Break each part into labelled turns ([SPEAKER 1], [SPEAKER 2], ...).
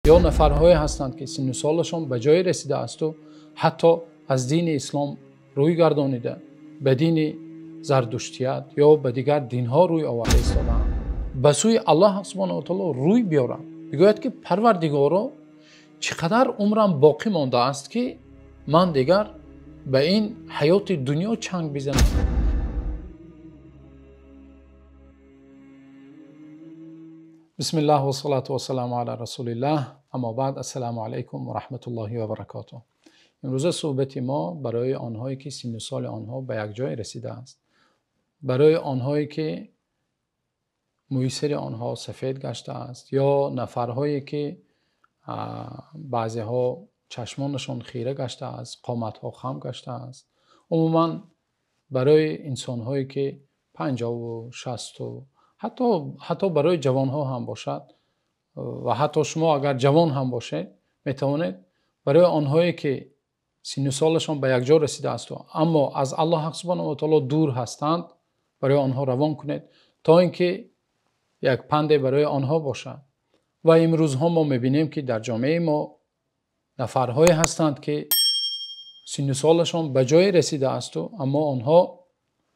[SPEAKER 1] Ё нафарҳое ҳастанд, ки синну солашон ба ҷое расидааст ва ҳатто аз дини ислом рӯй гардонида, ба дини зардуштият ё ба дигар динҳо рӯй оварда истодаанд. Ба сӯи Аллоҳ субҳонаҳу ва таъоло рӯй биёранд. Бигӯяд, ки Парвардигоро, чӣ қадар умрам боқӣ мондааст, ки ман дигар ба ин ҳаёти дунё чанг бизанам. Бисмиллаҳ вассалату вассаламу ала расулиллаҳ. Аммо баъд, ассалому алайкум ва раҳматуллоҳи ва баракотуҳ. Имрӯза суҳбати мо барои онҳое, ки синну соли онҳо ба як ҷое расидааст, барои онҳое, ки мӯи сари онҳо сафед гаштааст, ё нафарҳое, ки баъзеҳо чашмонашон хира гаштааст, қоматҳо хам гаштааст. Умуман барои инсонҳое, ки 50 60, ҳатто барои ҷавонҳо ҳам бошад, ва ҳатто шумо агар ҷавон ҳам бошед, метавонед барои онҳое, ки синну солашон ба як ҷо расидааст, аммо аз Аллоҳ субҳонаҳу ва таъоло дур ҳастанд, барои онҳо равон кунед, то инки як панде барои онҳо бошад. Ва имрӯзҳо мо мебинем, ки дар ҷомеаи мо нафарҳое ҳастанд, ки синну солашон ба ҷое расидааст, аммо онҳо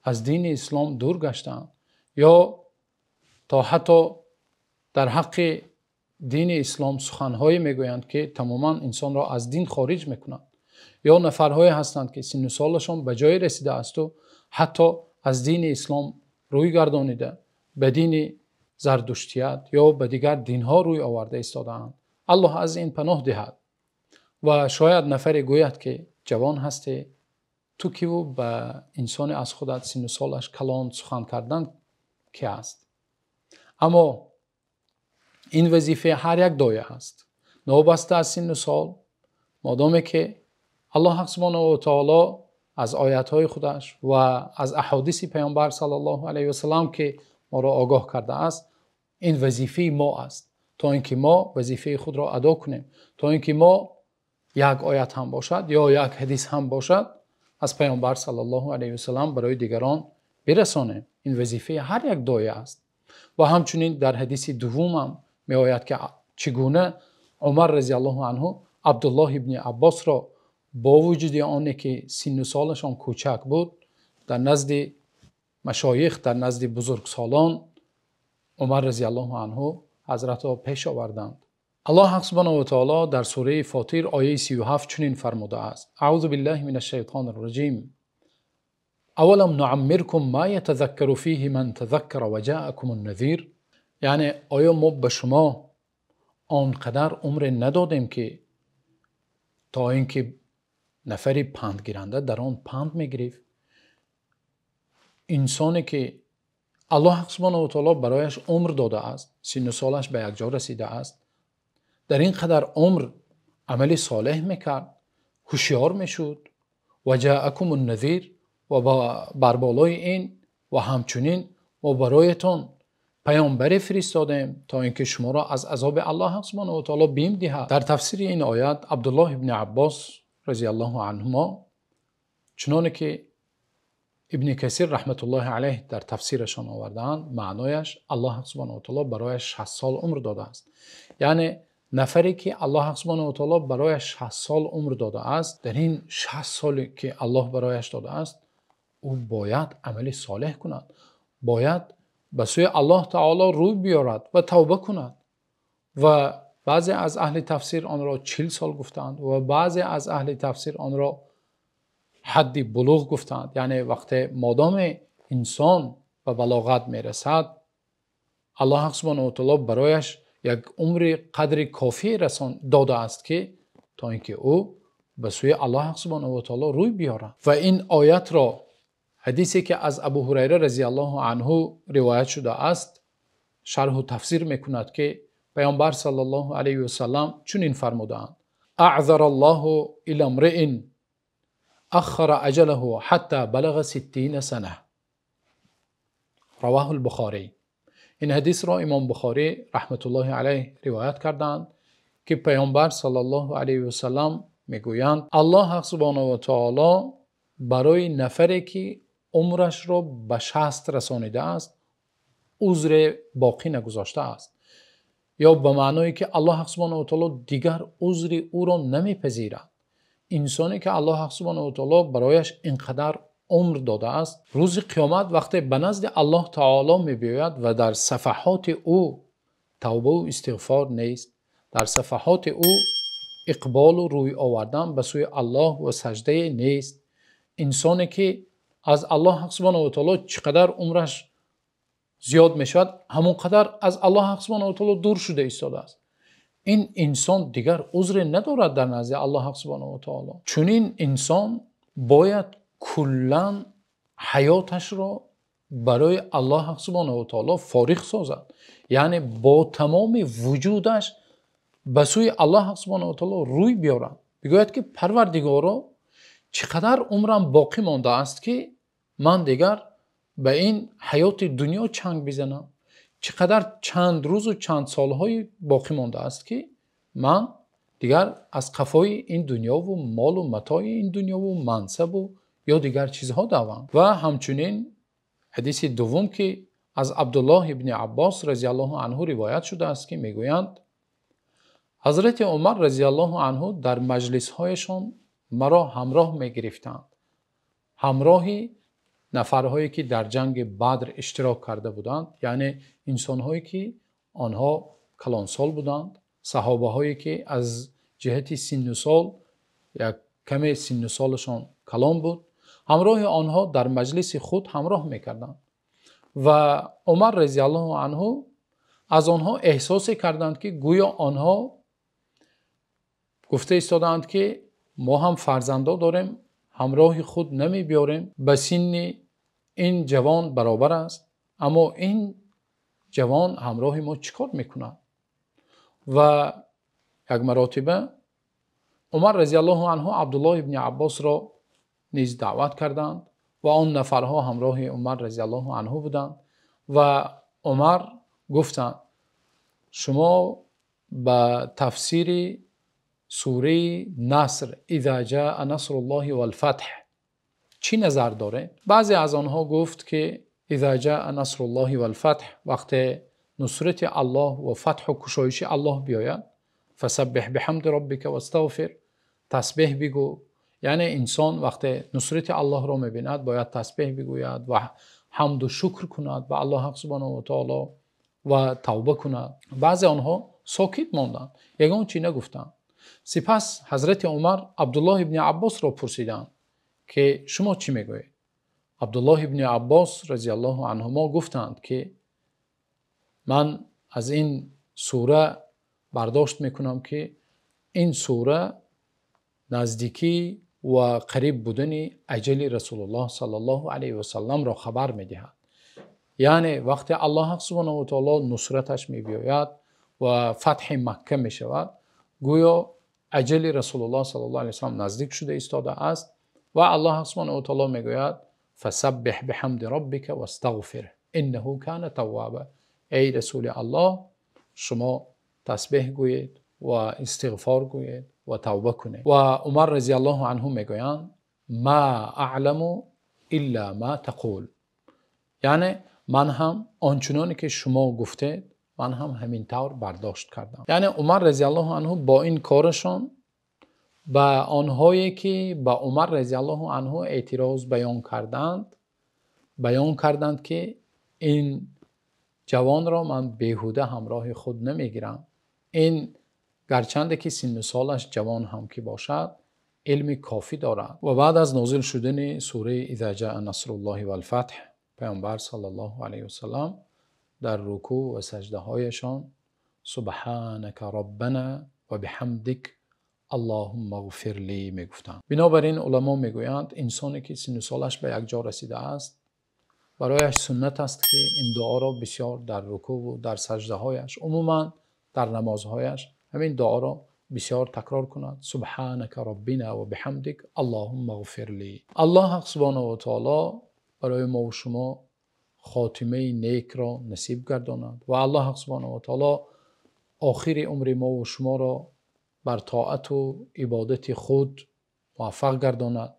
[SPEAKER 1] аз дини ислом дур гаштаанд, ё то ҳатто дар ҳаққи дини ислом суханҳое мегӯянд, ки тамоман инсонро аз дин хориҷ мекунанд. Ё нафарҳое ҳастанд, ки синну солашон ба ҷое расидааст ва ҳатто аз дини ислом рӯй гардонида, ба дини зардуштият ё ба дигар динҳо рӯй оварда истодаанд. Аллоҳ аз ин паноҳ диҳад. Ва шояд нафаре гӯяд, ки ҷавон ҳастӣ, ту киву ба инсоне аз худат синну солаш калон сухан кардан ки аст? Аммо ин вазифаи ҳар як доя аст, новобаста аз синну сол, модоме ки Аллоҳ субҳонаҳу ва таъоло аз оятҳои худаш ва аз аҳодиси Паёмбар саллаллоҳу алайҳи васаллам, ки моро огоҳ кардааст, ин вазифаи мо аст, то инки мо вазифаи худро адо кунем, то инки мо як оят ҳам бошад ё як ҳадис ҳам бошад аз Паёмбар саллаллоҳу алайҳи васаллам барои дигарон бирасонем. Ин вазифаи ҳар як доя аст. Ва ҳамчунин дар ҳадиси дуввум ҳам меояд, ки чӣ гуна Умар разияллоҳу анҳу Абдуллоҳ ибни Аббосро бо вуҷуди оне ки синну солашон кӯчак буд, дар назди машоих, дар назди бузургсолон Умар разияллоҳу анҳу ҳазратро пеш оварданд. Аллоҳ субҳонаҳу ва таъоло дар сураи Фотир ояи 37 чунин фармудааст: аъузу биллаҳи минаш шайтонир раҷим. Авалам нуаммиркум ма ятазаккару фиҳи ман тазаккара ва ҷаакумун назир. Яъне оё мо ба шумо он қадар умре надодем, ки то инки нафари пандгиранда дар он панд мегирифт? Инсоне ки Аллоҳ субҳонаҳу ва таъоло барояш умр додааст, синну солаш ба як ҷо расидааст, дар ин қадар умр амали солеҳ мекард, ҳушёр мешуд. Ва ҷаакумун назир, ва бар болои ин ва ҳамчунин мо бароятон паёмбаре фиристодем, то инки шуморо аз азоби Аллоҳ субҳонаҳу ва таъоло бим диҳад. Дар тафсири ин оят Абдуллоҳ ибни Аббос разияллоҳу анҳумо, чуноне ки Ибни Касир раҳматуллоҳи алайҳ дар тафсирашон овардаанд, маънояш Аллоҳ субҳонаҳу ва таъоло барояш 60 сол умр додааст. Яъне нафаре ки Аллоҳ субҳонаҳу ва таъоло барояш 60 сол умр додааст, дар ин 60 соле ки Аллоҳ барояш додааст, ӯ бояд амали солеҳ кунад, бояд ба сӯи Аллоҳ таъоло рӯй биёрад ва тавба кунад. Ва баъзе аз аҳли тафсир онро 40 сол гуфтаанд ва баъзе аз аҳли тафсир онро ҳадди булуғ гуфтаанд. Яъне вақте модоме инсон ба балоғат мерасад, Аллоҳ субҳонаҳу ва таъоло барояш як умри қадри кофӣ расон додааст, ки то инки ӯ ба сӯи Аллоҳ субҳонаҳу ва таъоло рӯй биёрад. Ва ин оятро ҳадисе ки аз Абу Ҳурайра разияллоҳу анҳу ривоят шудааст шарҳу тафсир мекунад, ки Паёмбар саллаллоҳу алайҳи васаллам чунин фармудаанд: аъзараллоҳу ила мриин аххара аҷалаҳу ҳатта балага ситтина сана. Равоҳул Бухорӣ. Ин ҳадисро Имом Бухорӣ раҳматуллоҳи алайҳ ривоят кардаанд, ки Паёмбар саллаллоҳу алайҳи васаллам мегӯянд: Аллоҳ субҳонаҳу ва таъоло барои нафаре ки умрашро ба 60 расонидааст, узре боқӣ нагузоштааст. ё ба маъное ки Аллоҳ субҳонаҳу ва таъоло дигар узри ӯро намепазирад. Инсоне ки Аллоҳ субҳонаҳу ва таъоло барояш инқадар умр додааст, рӯзи қиёмат вақте ба назди Аллоҳ таъоло меояд ва дар сафҳоти ӯ тавба ва истиғфор нест, дар сафҳоти ӯ иқбол ва рӯй овардан ба сӯи Аллоҳ ва саҷда нест. Инсоне ки аз Аллоҳ субҳонаҳу ва таъоло чӣ қадар умраш зиёд мешавад, ҳамон қадар аз Аллоҳ субҳонаҳу ва таъоло дур шуда истодааст. Ин инсон дигар узре надорад дар назди Аллоҳ субҳонаҳу ва таъоло. Чунин инсон бояд куллан ҳаёташро барои Аллоҳ субҳонаҳу ва таъоло фориғ созад, яъне бо тамоми вуҷудаш ба сӯи Аллоҳ субҳонаҳу ва таъоло рӯй биёрад. Бигӯяд ки Парвардигоро, чӣ қадар умрам боқӣ мондааст ки ман дигар ба ин ҳаёти дунё чанг бизанам, чӣ қадар чанд рӯз ва чанд солҳои боқӣ мондааст ки ман дигар аз қафои ин дунё ва мол ва матои ин дунё ва мансаб ва ё дигар чизҳо давам. Ва ҳамчунин ҳадиси дуввум ки аз Абдуллоҳ ибни Аббос разияллоҳу анҳу ривоят шудааст ки мегӯянд Ҳазрати Умар разияллоҳу анҳу дар маҷлисҳояшон маро ҳамроҳ мегирифтанд, ҳамроҳи нафарҳое ки дар ҷанги Бадр иштирок карда буданд, яъне инсонҳое ки онҳо калонсол буданд, саҳобаҳое ки аз ҷиҳати синну сол як каме синну солашон калон буд, ҳамроҳи онҳо дар маҷлиси худ ҳамроҳ мекарданд. Ва Умар разияллоҳу анҳу аз онҳо эҳсосе карданд ки гӯё онҳо гуфта истодаанд ки мо ҳам фарзандо дорем, ҳамроҳи худ намебиёрем, ба синни ин ҷавон баробар аст, аммо ин ҷавон ҳамроҳи мо чӣ кор мекунад? Ва як маротиба Умар разияллоҳу анҳу Абдуллоҳ ибни Аббосро низ даъват карданд ва он нафарҳо ҳамроҳи Умар разияллоҳу анҳу буданд ва Умар гуфтанд шумо ба тафсири сураи Наср «Иза ҷаа насруллоҳи вал-фатҳ» чӣ назар доред? Баъзе аз онҳо гуфт ки «Иза ҷаа насруллоҳи вал-фатҳ», вақте нусрати Аллоҳ ва фатҳу кушоиши Аллоҳ биёяд, фасаббиҳ биҳамди роббика вастағфир, тасбеҳ бигӯ. Яъне инсон вақте нусрати Аллоҳро мебинад бояд тасбеҳ бигӯяд ва ҳамду шукр кунад ба Аллоҳ субҳонаҳу ва таъоло ва тавба кунад. Баъзе онҳо сокит монданд, ягон чиз нагуфтанд. Сипас Ҳазрати Умар Абдуллоҳ ибни Аббосро пурсиданд ки шумо чӣ мегӯед? Абдуллоҳ ибни Аббос разияллоҳу анҳумо гуфтанд ки ман аз ин сура бардошт мекунам ки ин сура наздикӣ ва қариб будани аҷали Расулуллоҳ саллаллоҳу алайҳи васалламро хабар медиҳад. Яъне вақте Аллоҳ субҳонаҳу ва таъоло нусраташ мебиёяд ва фатҳи Макка мешавад, гӯё аҷали Расулуллоҳ саллаллоҳу алайҳи васаллам наздик шуда истодааст ва Аллоҳ субҳонаҳу ва таъоло мегӯяд фасаббиҳ биҳамди роббика вастағфирҳу иннаҳу кана тавваба. Эй Расули Аллоҳ, шумо тасбеҳ гӯед ва истиғфор гӯед ва тавба кунед. Ва Умар разияллоҳу анҳу мегӯянд ма аъламу илла ма тақул, яъне ман ҳам ончуноне ки шумо гуфтед ман ҳам ҳамин тавр бардошт кардам. Яъне Умар разияллоҳу анҳу бо ин корашон ба онҳое ки ба Умар разияллоҳу анҳу эътироз баён карданд ки ин ҷавонро ман беҳуда ҳамроҳи худ намегирам. Ин гарчанде ки синну солаш ҷавон ҳам ки бошад, илми кофӣ дорад. Ва баъд аз нозил шудани сураи «Иза ҷаа насруллоҳи вал-фатҳ», Паёмбар саллаллоҳу алайҳи васаллам дар рукӯъ ва саҷдаҳояшон субҳанака роббана ва биҳамдик аллоҳумма ғфир ли мегуфтанд. Бинобар ин уламо мегӯянд инсоне ки синну солаш ба як ҷо расидааст, барояш суннат аст ки ин дуоро бисёр дар рукӯъ ва дар саҷдаҳояш, умуман дар намозҳояш ҳамин дуоро бисёр такрор кунад. Субҳанака роббина ва биҳамдик аллоҳумма ғфир ли. Аллоҳ субҳонаҳу ва таъоло барои мо ва шумо хотимаи некро насиб гардонад ва Аллоҳ субҳонаҳу ва таъоло охири умри мо ва шуморо бар тоату ибодати худ муваффақ гардонад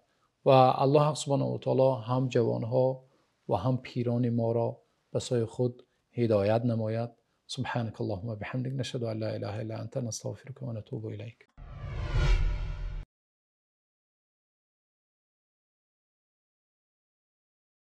[SPEAKER 1] ва Аллоҳ субҳонаҳу ва таъоло ҳам ҷавонҳо ва ҳам пирони моро ба сӯи худ ҳидоят намояд. سبحانك اللهم وبحمدك، نشهد أن لا إله إلا أنت، نستغفرك ونتوب إليك.